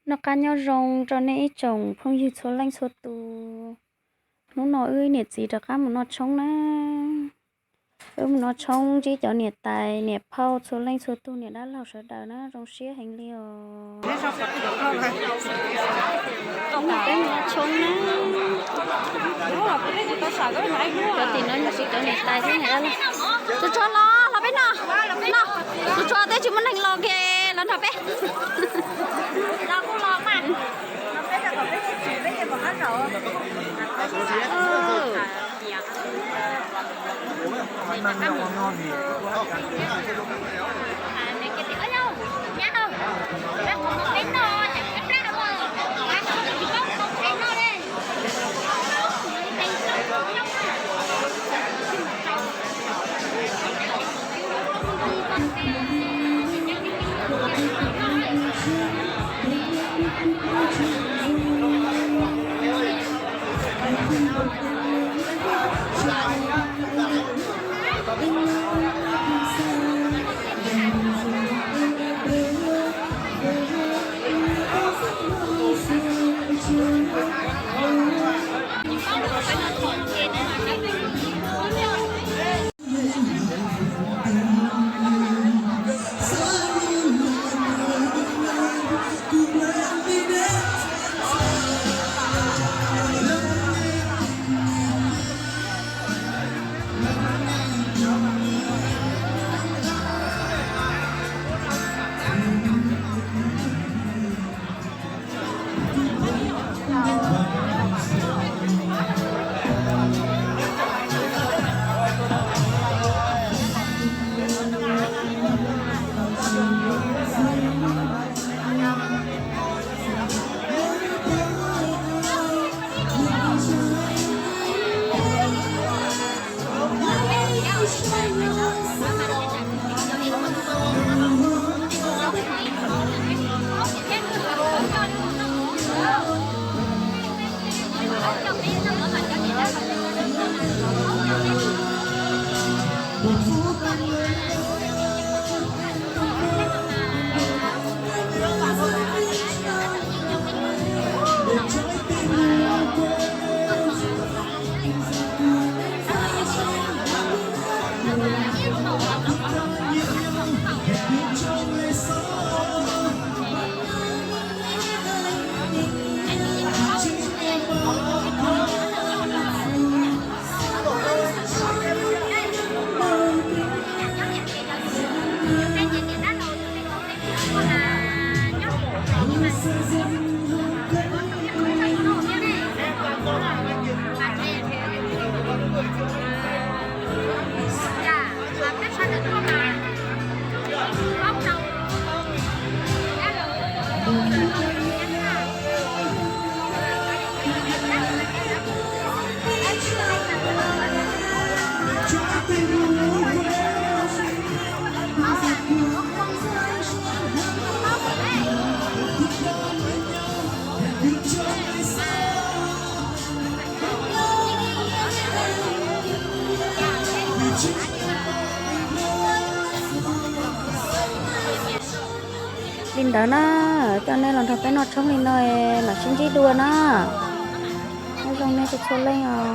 Noj qab nyob zoo rau nej ib tsoom phooj ywg txhua leej txhua tus. Hnub no wb niam txiv rov qab mus noj tshoob na. Wb mus noj tshoob ntsib cov niam tais niam phauj txhua leej txhua tug, niam dab laug sawv daws na, zoo siab heev li os. Peb mus noj tshoob na. Cov tim no yog cov niam tais thiab niam dab laug. Tsuas tsuas los, los peb noj. Noj, tsuas tsuas twb tsis muaj neeg los kiag los nrog peb. Li ntawd na, coj nej los nrog peb noj tshoob li no, mam sib ntsib dua na. Nyob zoo nej txhua txhua leej os.